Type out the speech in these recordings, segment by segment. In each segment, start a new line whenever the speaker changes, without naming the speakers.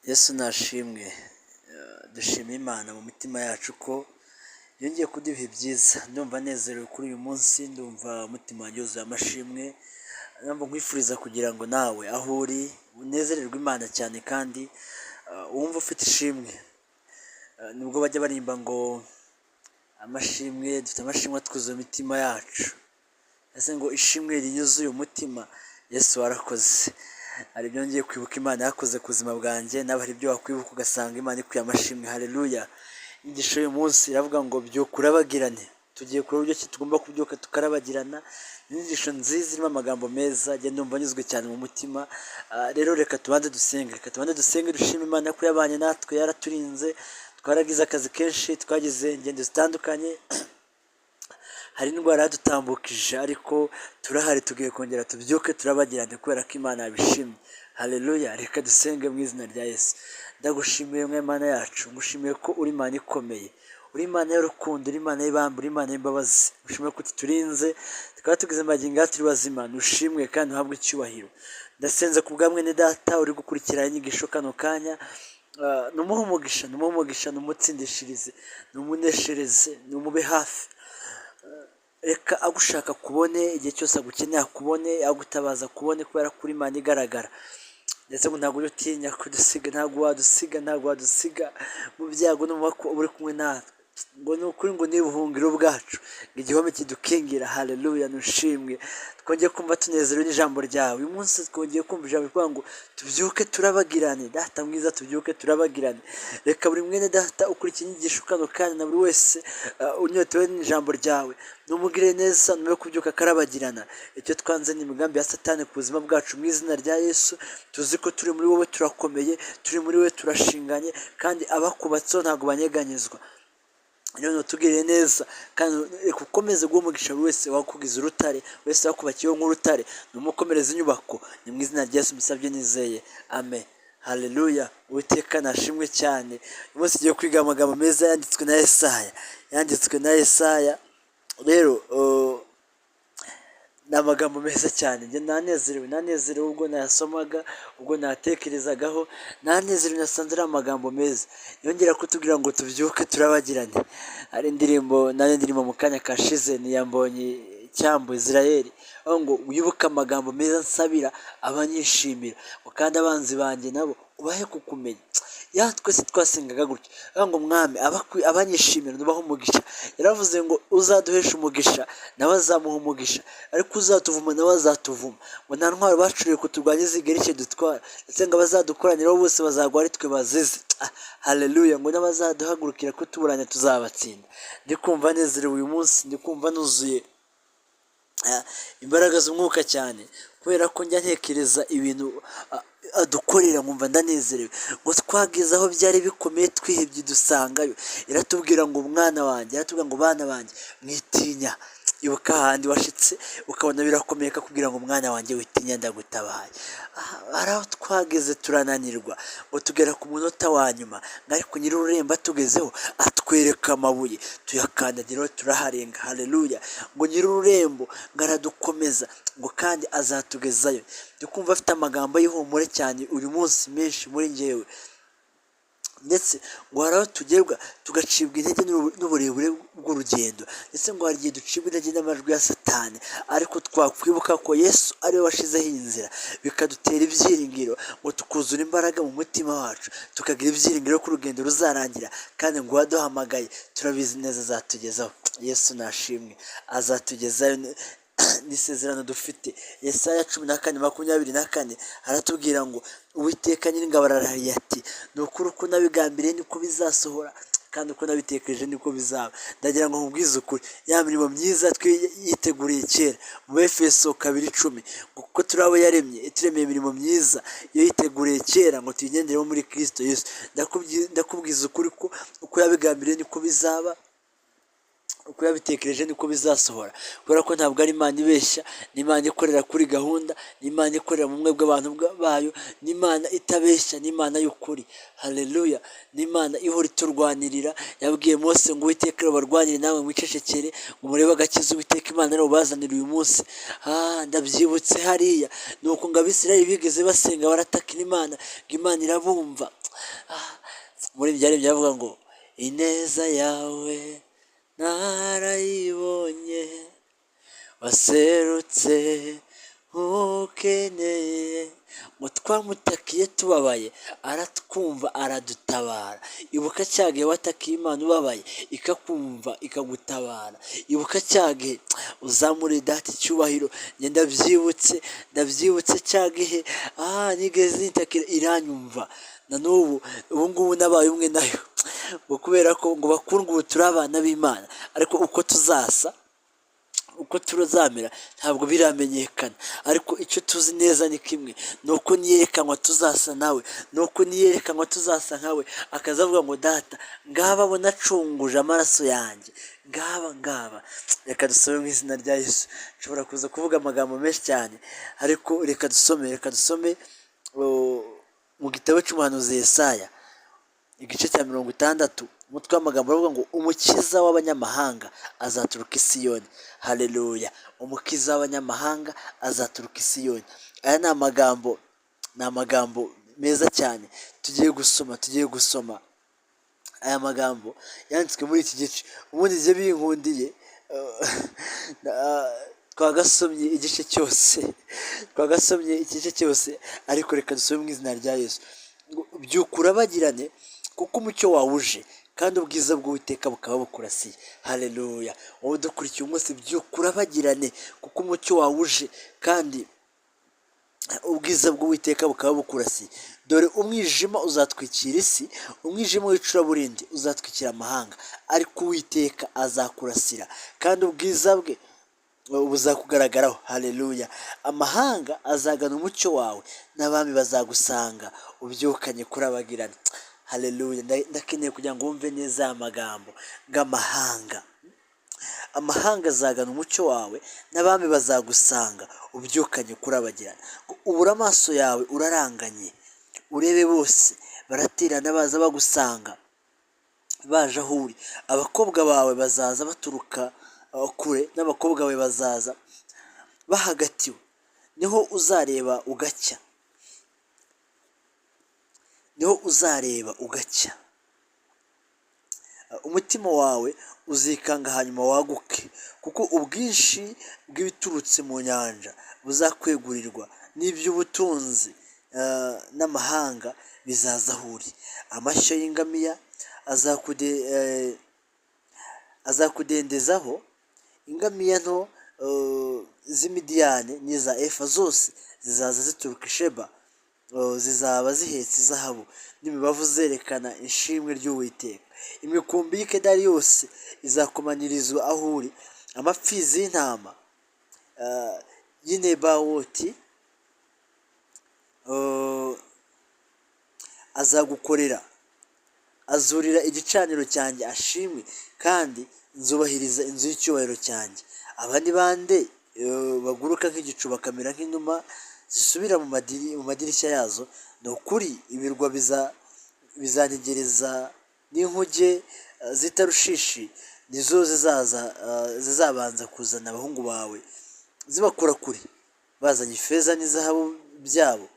Yesu nashimwe, dushima Imana mu mitima yacu ko yongeye kuduha ibihe byiza. Ndumva nezerewe kuri uyu munsi, ndumva umutima wanjye wuzuye amashimwe. Niyo mpamvu nkwifuriza kugira ngo nawe aho uri unezererwe Imana cyane kandi wumve ufite ishimwe. Nubwo bajya barimba ngo amashimwe, dufite amashimwe atwuzuye imitima yacu. Ese ngo ishimwe rinyuzuye umutima, Yesu warakoze. Hari ibyo ngiye kwibuka Imana yakoze ku buzima bwanjye, nawe hari ibyo wakwibuka ugasanga Imana ikwiye amashimwe. Haleluya! Inyigisho y'uyu munsi iravuga ngo byuka urabagirane. Tugiye kureba uburyo ki tugomba kubyuka tukarabagirana. Ni inyigisho nziza irimo amagambo meza, njye ndumva anyuzwe cyane mu mutima. Rero reka tubanze dusenge, reka tubanze dusenge dushime Imana ko yabanye natwe, yaraturinze, twaragize akazi kenshi, twagize ingendo zitandukanye, hari indwara yadutambukije, ariko turahari, tugiye kongera tubyuke turabagirane kubera ko Imana yabishimye. Haleluya! Reka dusenge mu izina rya Yesu. Ndagushimiye mwe Mana yacu, ngushimiye ko uri Imana ikomeye, uri Imana y'urukundo, uri Imana y'ibambe, uri Imana y'imbabazi. Ngushimiye ko uturinze, tukaba tugeze magingo aya turi bazima. Nushimwe kandi uhabwe icyubahiro. Ndasenze ku bwa mwene data uri gukurikira inyigisho kano kanya, numuhe umugisha, numuhe umugisha, numutsindishirize, numuneshereze, numube hafi. Reka agushaka kubone, igihe cyose agukeneye akubone, agutabaza akubone, kubera ko uri Imana igaragara. Ndetse ngo ntabwo ujya utinya kudusiga, ntabwo wadusiga, ntabwo wadusiga mu byago no mu makuba, uri kumwe natwe. Ngo ni ukuri, ngo ni ubuhungiro bwacu, ngo igihome kidukingira. Haleluya, nushimwe. Twongeye kumva tunezerewe n'ijambo ryawe. Uyu munsi twongeye kumva ijambo rivuga ngo tubyuke turabagirane. Data mwiza, tubyuke turabagirane. Reka buri mwene data ukurikiye inyigisho kano kanya na buri wese unyotewe n'ijambo ryawe, numugire neza, nume kubyuka akarabagirana. Icyo twanze ni imigambi ya Satani ku buzima bwacu mu izina rya Yesu. Tuzi ko turi muri wowe turakomeye, turi muri wowe turashinganye, kandi abakubatseho ntabwo banyeganyezwa. Rero tugirire neza kandi reka ukomeze guha umugisha buri wese wakugize urutare, buri wese wakubakiyeho nk'urutare, numukomereze inyubako. Ni mu izina rya Yesu musabye nizeye, amen. Haleluya, Uwiteka nashimwe cyane. Uyu munsi tugiye kwiga amagambo meza yanditswe na Yesaya, yanditswe na Yesaya. Rero ni amagambo meza cyane, njye nanezerewe, nanezerewe ubwo nayasomaga, ubwo natekerezagaho, nanezerewe, nasanze ari amagambo meza yongera kutubwira ngo tubyuke turabagirane. Hari indirimbo nayo indirimbo mu kanya kashize ni iya Mbonyi Cyambu Israel, aho ngo wibuke amagambo meza nsabira abanyishimira, ngo kandi abanzi banjye nabo ubahe kukumenya. Ya twese twasengaga gutya, avuga ngo Mwami, abanyishimira nubahe umugisha. Yaravuze ngo uzaduhesha umugisha nawe azamuha umugisha, ariko uzatuvuma nawe azatuvuma. Ngo nta ntwaro bacuriye kuturwanya izigera icyo dutwara, ndetse ngo abazadukoraniraho bose bazagwa ari twe bazize. Haleluya! Ngo n'abazaduhagurukira kutuburanya tuzabatsinda. Ndi kumva nezerewe uyu munsi, ndi kumva nuzuye imbaraga z'umwuka cyane, kubera ko njya ntekereza ibintu adukorera nkumva ndanezerewe. Ngo twageze aho byari bikomeye twihebye dusangayo, iratubwira ngo mwana wanjye, iratubwira ngo bana banjye mwitinya. Ibuka ahandi washitse ukabona birakomeye, kakubwira ngo mwana wanjye witinya, ndagutabaye. Hari aho twageze turananirwa, ngo tugera ku munota wa nyuma, ngo ariko nyir'ururembo atugezeho atwereka amabuye tuyakandagiraho turaharenga. Haleluya! Ngo nyir'ururembo ngo aradukomeza, ngo kandi azatugezayo. Ndi kumva afite amagambo y'ihumure cyane uyu munsi menshi muri njyewe. Ndetse ngo hari aho tugerwa tugacibwa intege n'uburebure bw'urugendo, ndetse ngo hari igihe ducibwa intege n'amajwi ya Satani, ariko twakwibuka ko Yesu ariwe washizeho iyi nzira, bikadutera ibyiringiro, ngo tukuzura imbaraga mu mutima wacu, tukagira ibyiringiro ko urugendo ruzarangira, kandi ngo uwaduhamagaye turabizi neza azatugezaho. Yesu nashimwe, azatugezayo, n'isezerano dufite. Yesaya 14:24 haratubwira ngo Uwiteka Nyiringabo ararahiye ati ni ukuri, uko nabigambiriye niko bizasohora, kandi uko nabitekereje niko bizaba. Ndagira ngo nkubwize ukuri, ya mirimo myiza yiteguriye kera mu Efeso 2:10, ngo kuko turi abo yaremye, ituremeye imirimo myiza iyo yiteguriye kera ngo tuyigenderemo muri Kristo Yesu. Ndakubwiza ukuri ko uko yabigambiriye niko bizaba, uko yabitekereje niko bizasohora, kubera ko ntabwo ari Imana ibeshya, ni Imana ikorera kuri gahunda, ni Imana ikorera mu bumwe bw'abantu bayo, ni Imana itabeshya, ni Imana y'ukuri. Haleluya! Ni Imana ihora iturwanirira. Yabwiye Mose ngo Uwiteka barwanire nawe mwicecekere, ngo murebe agakiza Uwiteka Imana arabazanira uyu munsi. Ndabyibutse hariya ni uko ngo Abisirayeli bigeze basenga baratakira Imana, ngo Imana irabumva. Muri byari byavuga ngo ineza yawe narayibonye, waserutse nkukeneye. Ngo twamutakiye tubabaye, aratwumva aradutabara. Ibuka cya gihe watakiye Imana ubabaye, ikakumva ikagutabara. Ibuka cya gihe uzamure Data icyubahiro. Njye ndabyibutse, ndabyibutse cya gihe nigeze nitakira iranyumva. Na n'ubu, ubu ngubu nabaye umwe nayo, ngo kubera ko ngo bakundwa ubu turi abana b'Imana, ariko uko tuzasa, uko tuzamera ntabwo biramenyekana. Ariko icyo tuzi neza ni kimwe, ni uko niyerekanwa tuzasa nawe, ni uko niyerekanwa tuzasa nkawe. Akaza avuga ngo: "Data, ngaba abo nacunguje amaraso yanjye, ngaba ngaba." Reka dusome mu izina rya Yesu. Nshobora kuza kuvuga amagambo menshi cyane, ariko reka dusome, reka dusome mu gitabo cy'umuhanuzi Yesaya, igice cya 60. Umutwe w'amagambo uravuga ngo: "Umukiza w'abanyamahanga azaturuka i Siyoni." Haleluya! Umukiza w'abanyamahanga azaturuka i Siyoni. Aya ni amagambo, ni amagambo meza cyane tugiye gusoma. Tugiye gusoma aya magambo yanditswe muri iki gice. Ubundi njye binkundiye twagasomye igice cyose, twagasomye igice cyose, ariko reka dusome mu izina rya Yesu. Ngo: "Byuka urabagirane, kuko umucyo wawe uje, kandi ubwiza bw'Uwiteka bukaba bukurasiye." Haleluya! Wowe udukurikiye umunsi, byuka urabagirane, kuko umucyo wawe uje, kandi ubwiza bw'Uwiteka bukaba bukurasiye. "Dore umwijima uzatwikira isi, umwijima w'icuraburindi uzatwikira amahanga, ariko Uwiteka azakurasira, kandi ubwiza bwe buzakugaragaraho." Haleluya! "Amahanga azagana umucyo wawe, n'abami bazagusanga ubyukanye kurabagirana." Haleluya! Ndakeneye kugira ngo wumve neza aya magambo ngo amahanga azagana umucyo wawe, n'abami bazagusanga ubyukanye kurabagirana. Ubura amaso yawe uraranganye, urebe bose baraterana baza bagusanga, baje aho uri. Abakobwa bawe bazaza baturuka kure, n'abakobwa bawe bazaza bahagatiwe. Niho uzareba ugacya, niho uzareba ugacya. Umutima wawe uzikanga hanyuma waguke, kuko ubwinshi bw'ibiturutse mu nyanja buzakwegurirwa, n'iby'ubutunzi n'amahanga bizaza aho uri. Amashyo y'ingamiya azakudendezaho, ingamiya nto z'Imidiyani n'iza Efa zose zizaza zituruka i Sheba, zizaba zihetse izahabu n'imibavu zerekana ishimwe ry'Uwiteka. Imikumbi y'Ikedari yose izakomanirizwa aho uri, amapfizi y'intama y'Inebawoti azagukorera. Azurira igicaniro cyanjye ashimwe, kandi nzubahiriza inzu y'icyubahiro cyanjye. Aba ni bande baguruka nk'igicu, bakamera nk'inuma zisubira mu madirishya yazo? Ni ukuri ibirwa bizantegereza, n'inkuge z'i Tarushishi nizo zizaza, zizabanza kuzana abahungu bawe zibakura kure, bazanye ifeza n'izahabu byabo,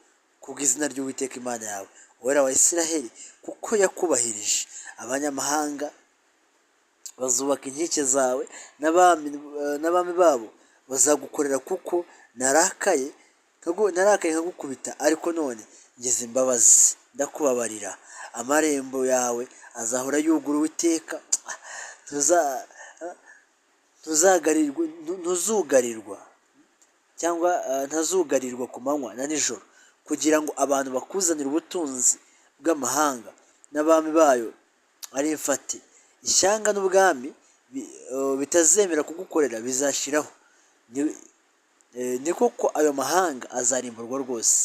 kubw'izina ry'Uwiteka Imana yawe, Uwera wa Isiraheli, kuko yakubahirije. Abanyamahanga bazubaka inkike zawe, n'abami babo bazagukorera, kuko narakaye, narakaye nkagukubita, ariko none ngize imbabazi ndakubabarira. Amarembo yawe azahora yuguruwe iteka, ntuzugarirwa cyangwa ntazugarirwa ku manywa na nijoro, kugira ngo abantu bakuzanire ubutunzi bw'amahanga n'abami bayo ari imfati. Ishyanga n'ubwami bitazemera kugukorera bizashiraho. Ni koko ayo mahanga azarimburwa rwose.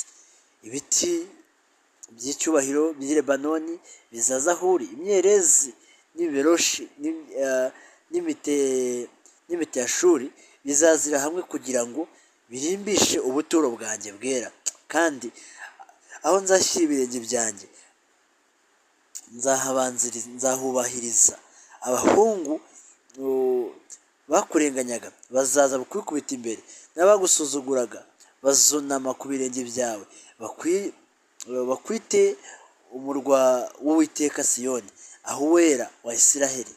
Ibiti by'icyubahiro by'i Lebanoni bizaza aho uri, imyerezi n'ibiberoshi n'imiteyashuri bizazira hamwe, kugira ngo birimbishe ubuturo bwanjye bwera, kandi aho nzashyira ibirenge byanjye nzahabanziriza, nzahubahiriza. Abahungu bakurenganyaga bazaza bakwikubita imbere, n'abagusuzuguraga bazunama ku birenge byawe, bakwite Umurwa w'Uwiteka Siyoni, aho Uwera wa Isiraheli.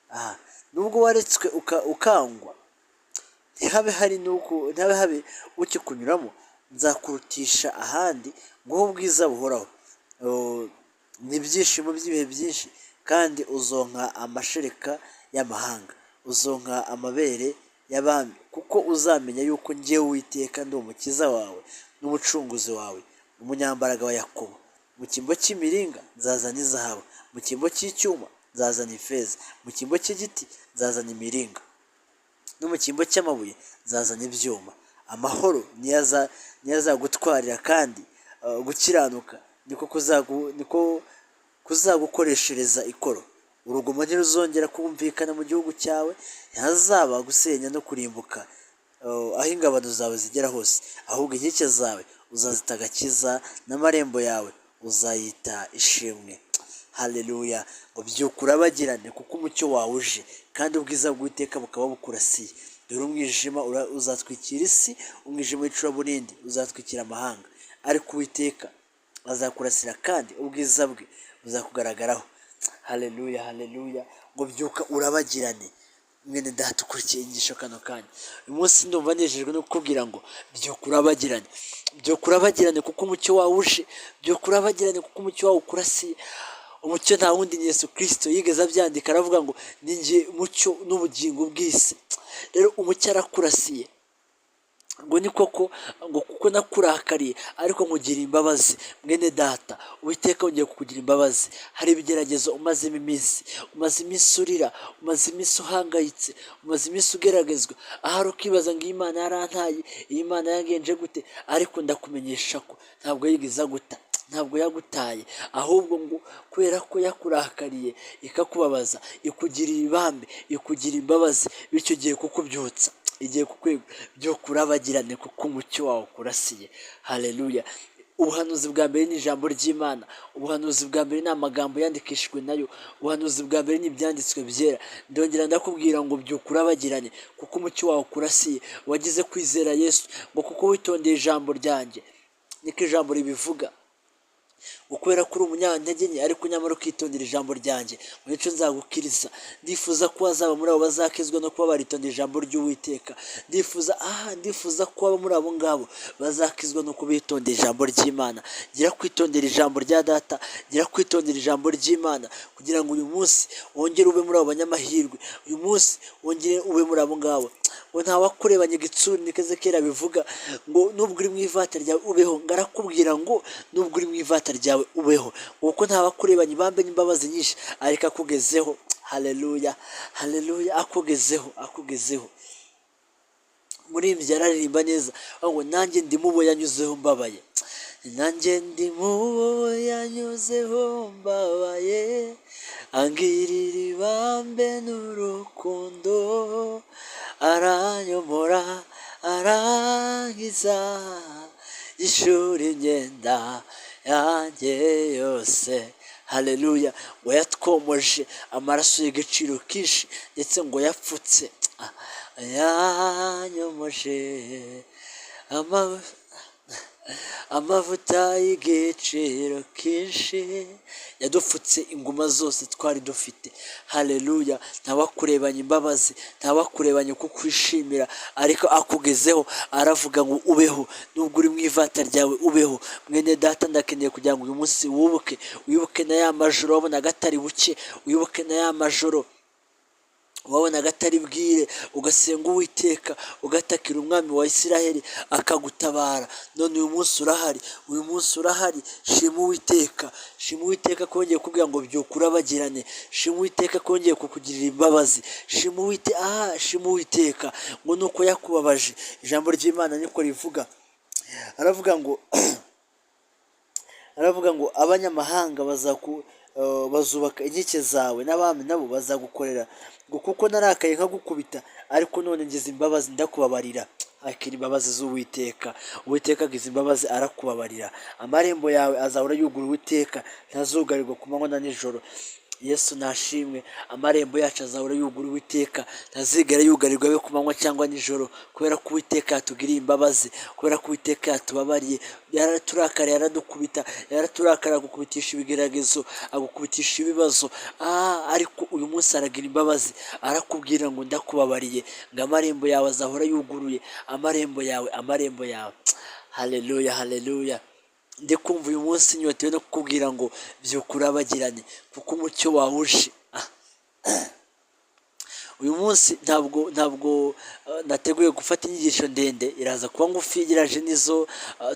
Aha nubwo waretswe ukangwa, ntihabe hari nuko ntihabe habe ukikunyuramo, nzakurutisha ahandi, nguhe ubwiza buhoraho. Oh, ni ibyishimo by'ibihe byinshi, kandi uzonka amashereka y'amahanga, uzonka amabere y'abami, kuko uzamenya yuko njyewe Uwiteka ndi Umukiza wawe n'Umucunguzi wawe, Umunyambaraga wa Yakobo. Mu cyimbo cy'imiringa nzazana izahabu, mu cyimbo cy'icyuma nzazana ifeza, mu cyimbo cy'igiti nzazana imiringa, no mu cyimbo cy'amabuye nzazana ibyuma. Amahoro niyo azagutwarira, kandi gukiranuka niko kuzagukoreshereza ikoro. Urugomo ntiruzongera kumvikana mu gihugu cyawe, ntihazaba gusenya no kurimbuka aho ingabano zawe zigera hose, ahubwo inkike zawe uzazita Agakiza, n'amarembo yawe uzayita Ishimwe. Haleluya! Ngo byuka urabagirane, kuko umucyo wawe uje, kandi ubwiza bw'Uwiteka bukaba bukurasiye. Dore umwijima uzatwikira isi, umwijima w'icuraburindi uzatwikira amahanga, ariko Uwiteka azakurasira, kandi ubwiza bwe buzakugaragaraho. Haleluya, haleluya! Ngo byuka urabagirane, mwene Data ukurikiye inyigisho kano kanya. Uyu munsi ndumva nejejwe no kukubwira ngo byuka urabagirane, byuka urabagirane, kuko umucyo wawe uje. Byuka urabagirane, kuko umucyo wawe ukurasiye. Umucyo nta wundi ni Yesu Kirisito. Yigeze abyandika, aravuga ngo: "Ni njye mucyo n'ubugingo bw'isi." Rero umucyo arakurasiye. Ngo ni koko, ngo kuko nakurakariye, ariko nkugira imbabazi. Mwene Data, Uwiteka wongeye kukugira imbabazi. Hari ibigeragezo umazemo iminsi, umaze iminsi urira, umaze iminsi uhangayitse, umaze iminsi ugeragezwa, ahari ukibaza ngo: "Iyi Mana yarantaye, iyi Mana yagenje gute?" Ariko ndakumenyesha ko ntabwo yigeze aguta, ntabwo yagutaye, ahubwo ngo kubera ko yakurakariye ikakubabaza, ikugirira ibambe, ikugira imbabazi, bityo igiye kukubyutsa, igiye kubyuka urabagirane, kuko umucyo wawe ukurasiye. Haleluya! Ubuhanuzi bwa mbere ni ijambo ry'Imana. Ubuhanuzi bwa mbere ni amagambo yandikishijwe nayo. Ubuhanuzi bwa mbere ni Ibyanditswe Byera. Ndongera ndakubwira ngo byuka urabagirane, kuko umucyo wawe ukurasiye. Wagize kwizera Yesu, ngo kuko witondeye ijambo ryanjye, niko ijambo ribivuga, ngo kubera ko uri umunyantege nke, ariko nyamara ukitondera ijambo ryanjye, ngo nicyo nzagukiriza. Ndifuza ko wazaba muri abo bazakizwa no kuba baritondera ijambo ry'Uwiteka. Ndifuza ko waba muri abo ngabo bazakizwa no kuba bitondera ijambo ry'Imana. Gira kwitondera ijambo rya Data, gira kwitondera ijambo ry'Imana, kugira ngo uyu munsi wongere ube muri abo banyamahirwe, uyu munsi wongere ube muri abo ngabo. Ngo ntawakurebanye igitsure, niko Ezekiyeli abivuga, ngo nubwo uri mu ivata ryawe ubeho. Ngo arakubwira ngo nubwo uri mu ivata ryawe ubeho, kuko ntawakurebanye ibambe n'imbabazi nyinshi, ariko akugezeho. Haleluya, haleluya! Akugezeho, akugezeho. Umuririmbyi yararirimba neza ngo: "Nanjye ndi mu bo yanyuzeho mbabaye, nanjye ndi mu bo yanyuzeho mbabaye, angirira ibambe n'urukundo, aranyomora, arankiza, yishura imyenda yanjye yose." Haleluya! Ngo yatwomoje amaraso y'igiciro kenshi, ndetse ngo yapfutse, yanyomoje amavuta y'igiciro kenshi, yadupfutse inguma zose twari dufite. Haleluya! Ntawakurebanye imbabazi, ntawakurebanye kukwishimira, ariko akugezeho aravuga ngo ubeho, nubwo uri mu ivata ryawe ubeho. Mwene Data, ndakeneye kugira ngo uyu munsi wubuke, wibuke na ya majoro wabonaga atari buke, wibuke na ya majoro wabonaga atari bwire, ugasenga Uwiteka, ugatakira Umwami wa Isiraheli, akagutabara. None uyu munsi urahari, uyu munsi urahari. Shima Uwiteka, shima Uwiteka ko yongeye kubwira ngo byuka urabagirane. Shima Uwiteka ko yongeye kukugirira imbabazi. Shima Uwiteka ngo nuko yakubabaje. Ijambo ry'Imana niko rivuga. Aravuga ngo abanyamahanga bazubaka inkike zawe, n'abami nabo bazagukorera, ngo kuko narakaye nkagukubita, ariko none ngize imbabazi, ndakubabarira. Akira imbabazi z'Uwiteka. Uwiteka agize imbabazi, arakubabarira. Amarembo yawe azahora yugura Uwiteka, ntazugarirwa ku manywa na nijoro. Yesu nashimwe. Amarembo yacu azahora yuguruwe iteka, ntazigera yugarirwa abe ku manywa cyangwa nijoro, kubera ko Uwiteka yatugiriye imbabazi, kubera ko Uwiteka yatubabariye. Yaraturakariye yaradukubita, yaraturakariye agukubitisha ibigeragezo, agukubitisha ibibazo, ariko uyu munsi aragira imbabazi, arakubwira ngo ndakubabariye, ngo amarembo yawe azahora yuguruye, amarembo yawe, amarembo yawe. Haleluya, haleluya. Ndi kumva uyu munsi nyotewe no kukubwira ngo byuka urabagirane, kuko umucyo wawe uje. Uyu munsi ntabwo nateguye gufata inyigisho ndende, iraza kuba ngufi ugereranyije n'izo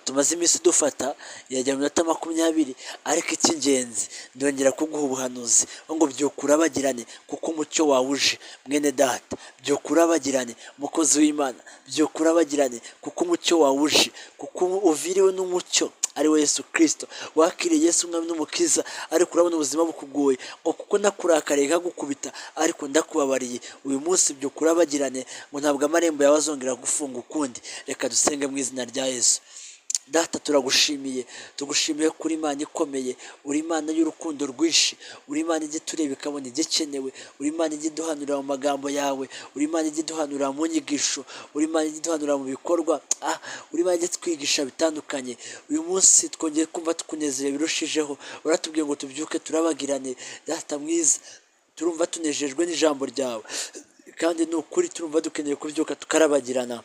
tumaze iminsi dufata, irajya mu minota 20, ariko icy'ingenzi ndongera kuguha ubuhanuzi ngo byuka urabagirane, kuko umucyo wawe uje. Mwene data, byuka urabagirane, mukozi w'Imana, byuka urabagirane, kuko umucyo wawe uje, kuko uviriwe n'umucyo ari we Yesu Kristo. Wakiriye Yesu umwami n'umukiza, ariko urabona ubuzima bukugoye, ngo kuko nakurakariye nkagukubita, ariko ndakubabariye. Uyu munsi byuka urabagirane, ngo ntabwo amarembo yawe azongera gufunga ukundi. Reka dusenge mu izina rya Yesu. Data, turagushimiye, tugushimiye kuri Imana ikomeye, uri Imana y'urukundo rwinshi, uri Imana ijya itureba ikabona igikenewe, uri Imana ijya iduhanurira mu magambo yawe, uri Imana ijya iduhanurira mu nyigisho, uri Imana ijya iduhanurira mu bikorwa, uri Imana ijya itwigisha bitandukanye. Uyu munsi twongeye kumva tukunezerewe birushijeho, uratubwiye ngo tubyuke turabagirane. Data mwiza, turumva tunejejwe n'ijambo ryawe, kandi ni ukuri turumva dukeneye kubyuka tukarabagirana,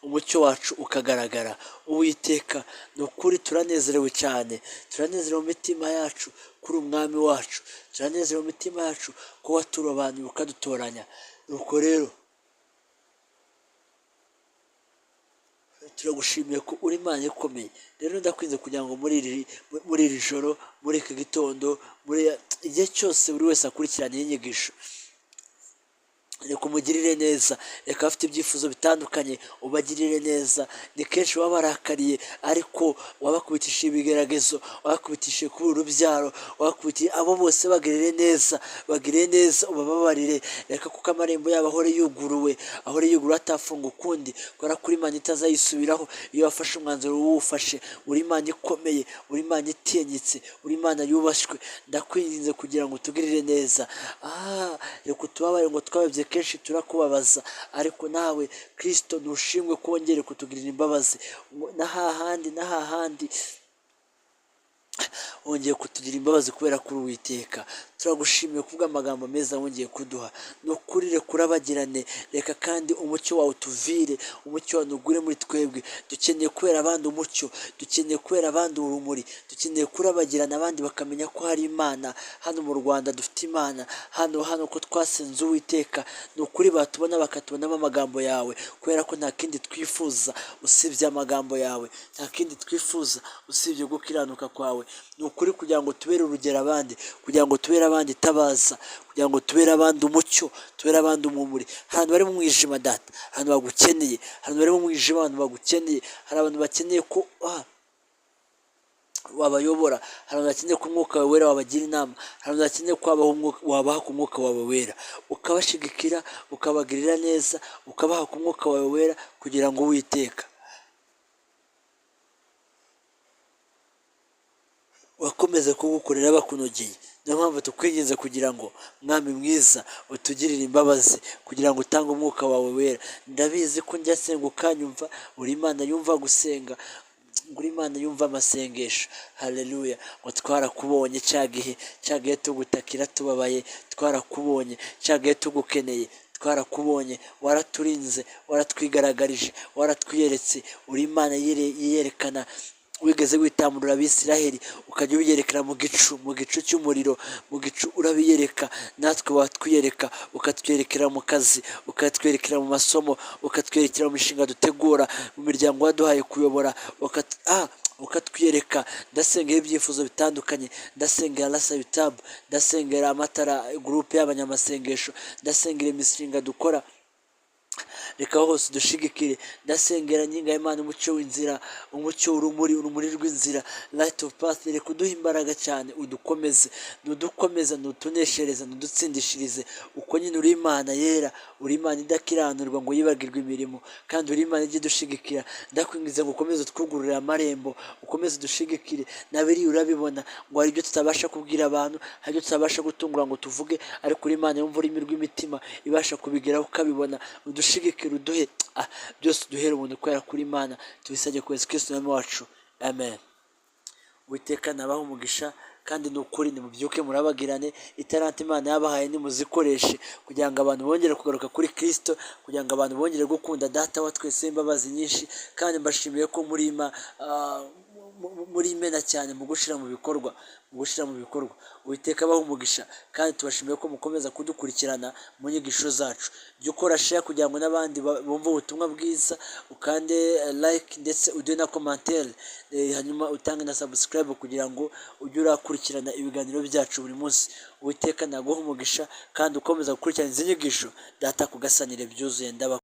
umucyo wacu ukagaragara. Uwiteka, ni ukuri turanezerewe cyane, turanezerewe mu mitima yacu kuri umwami wacu, turanezerewe mu mitima yacu ko waturobanuye ukadutoranya. Nuko rero turagushimiye ko uri Imana ikomeye. Rero ndakwinze kugira ngo muri iri joro, muri iki gitondo, muri igihe cyose buri wese akurikirana iyi nyigisho, reka umugirire neza, reka abafite ibyifuzo bitandukanye ubagirire neza. Ni kenshi baba barakariye, ariko wabakubitishije ibigeragezo, wabakubitishije kubura urubyaro, wabakubitiye abo bose, bagirire neza, bagirire neza, ubababarire. Reka kuko amarembo yabo ahore yuguruwe, ahore yuguruwe atafunga ukundi, kubera ko Imana itazayisubiraho. Iyo wafashe umwanzuro uwufashe, uri Imana ikomeye, uri Imana itinyitse, uri Imana yubashywe. Ndakwinginze kugira ngo utugirire neza. Reka utubabarire ngo twababye kenshi turakubabaza, ariko nawe Kristo ntushimwe ko wongere kutugirira imbabazi, na hahandi na hahandi wongeye kutugira imbabazi kubera kuri Uwiteka. Turagushimiye kubw'amagambo meza wongeye kuduha. Ni ukuri reka urabagirane, reka kandi umucyo wawe utuvire, umucyo wawe ntugure muri twebwe. Dukeneye kubera abandi umucyo, dukeneye kubera abandi urumuri, dukeneye kurabagirana abandi bakamenya ko hari Imana. Hano mu Rwanda dufite Imana, hano ko twasenze Uwiteka. Ni ukuri batubona bakatubonamo amagambo yawe, kubera ko nta kindi twifuza usibye amagambo yawe, nta kindi twifuza usibye gukiranuka kwawe. Ni ukuri kugira ngo tubere urugero abandi, kugira ngo tubere abandi itabaza, kugira ngo tubere abandi umucyo, tubere abandi umumuri. Hari abantu bari mu mwijima data, abantu bagukeneye, hari abantu bari mu mwijima, abantu bagukeneye, hari abantu bakeneye ko wabayobora, hari abantu bakeneye ko umwuka wawe wera wabagira inama, hari abantu bakeneye ko wabaha ku mwuka wawe wera, ukabashigikira, ukabagirira neza, ukabaha ku mwuka wawe wera, kugira ngo Uwiteka bakomeze kugukorera bakunogeye. Niyo mpamvu tukwinginze kugira ngo mwami mwiza utugirire imbabazi, kugira ngo utange umwuka wawe wera. Ndabizi ko njya nsenga ukanyumva, uri Imana yumva gusenga, uri Imana yumva amasengesho. Haleluya. Ngo twarakubonye cya gihe, cya gihe tugutakira tubabaye, twarakubonye cya gihe tugukeneye, twarakubonye, waraturinze, waratwigaragarije, waratwiyeretse, uri Imana yiyerekana. Wigeze witamurura Abisiraheli ukajya ubiyerekera mu gicu, mu gicu cy'umuriro, mu gicu urabiyereka, natwe watwiyereka, ukatwerekera mu kazi, ukatwerekera mu masomo, ukatwerekera mu mishinga dutegura, mu miryango waduhaye kuyobora, ukatwiyereka. Ndasengera ibyifuzo bitandukanye, ndasengera Rasa Bitabu, ndasengera Amatara gurupe y'abanyamasengesho, ndasengera imishinga dukora. Reka hose udushigikire. Ndasengera nyinga Imana, umucyo w'inzira, umucyo, urumuri, urumuri rw'inzira, light of path. Reka uduhe imbaraga cyane, udukomeze, nudukomeza, nutuneshereza, nudutsindishirize. Uko nyine uri Imana yera, uri Imana idakiranurwa ngo yibagirwe imirimo, kandi uri Imana ijya idushigikira. Ndakwingiza ngo ukomeze utwugururire amarembo, ukomeze udushigikire. Na biriya urabibona ngo hari ibyo tutabasha kubwira abantu, hari ibyo tutabasha gutungura ngo tuvuge, ariko uri Imana yumva ururimi rw'imitima, ibasha kubigeraho ukabibona. Udushigikire, uduhe byose, uduhere ubuntu kubera kuri Imana. Tubisabye ku Yesu Kristo Umwami wacu, amen. Uwiteka nabaha umugisha, kandi ni ukuri nimubyuke murabagirane. Italanta Imana yabahaye nimuzikoreshe kugira ngo abantu bongere kugaruka kuri Kristo, kugira ngo abantu bongere gukunda Data wa twese w'imbabazi nyinshi. Kandi mbashimiye ko muri imena cyane mu gushyira mu bikorwa. Uwiteka abaha umugisha, kandi tubashimiye ko mukomeza kudukurikirana mu nyigisho zacu. Jya ukora share kugira ngo n'abandi bumve ubutumwa bwiza, ukande like, ndetse uduhe na commentaire, hanyuma utange na subscribe kugira ngo ujye urakurikirana ibiganiro byacu buri munsi. Uwiteka naguha umugisha, kandi ukomeza gukurikirana izi nyigisho. Data kugasanire byuzuye, ndaba